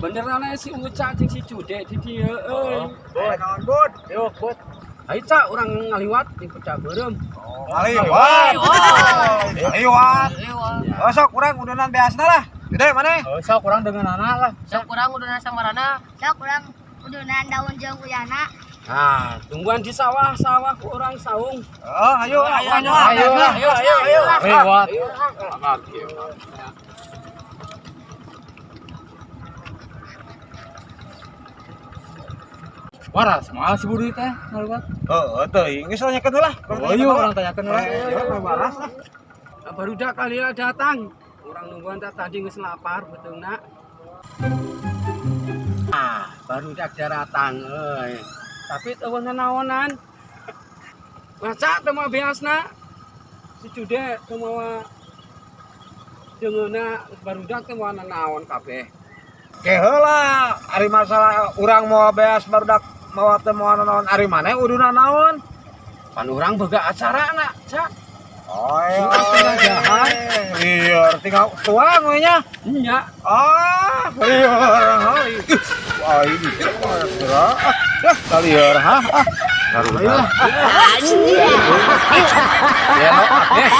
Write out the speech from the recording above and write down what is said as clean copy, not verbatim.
Bener ana si Uca jeung si Cude di dieu euy. Bud, naon, Bud? Yuk, Bud. Ayo, Cak, urang ngaliwat di pucak beureum. Ngaliwat. Ngaliwat. Lewat. Oh, sok urang udunan beasna lah. Gede mana? Oh, sok urang deungeunana lah. Sok urang udunan samarana. Sok urang udunan daun jeung uyana. Nah, tungguan di sawah-sawah ku urang saung. Oh, ayo, Ayo, ayo, Ayo, ayo, ayo, ayo. Lewat. Waras, moal si Budi teh ngaliwat. Oh, teuing geus tanyakeun lah. Oh, yuk urang tanyakeun lah. Ayo, waras lah. Nah, barudak kali ya datang. Urang nungguan tak tadi geus lapar beteungna. Ah, barudak datang euy. Tapi teu naonan. Maca teu moal beasna. Si Cude teu mawa deungeunna, barudak teu moal naon kabeh. Ke heula, ari masalah urang mau beas barudak mawa teu moal naon, ari maneh udunan naon? Pan urang boga acarana, Cak. Oh, iya. Tinggal jahat. Lieur tinggal tuang we nya. Nya. Ah, lieur. Hai. Wah, ini gerak. Ah, lieur ha. Ah. Ayo lah. Ya, eh.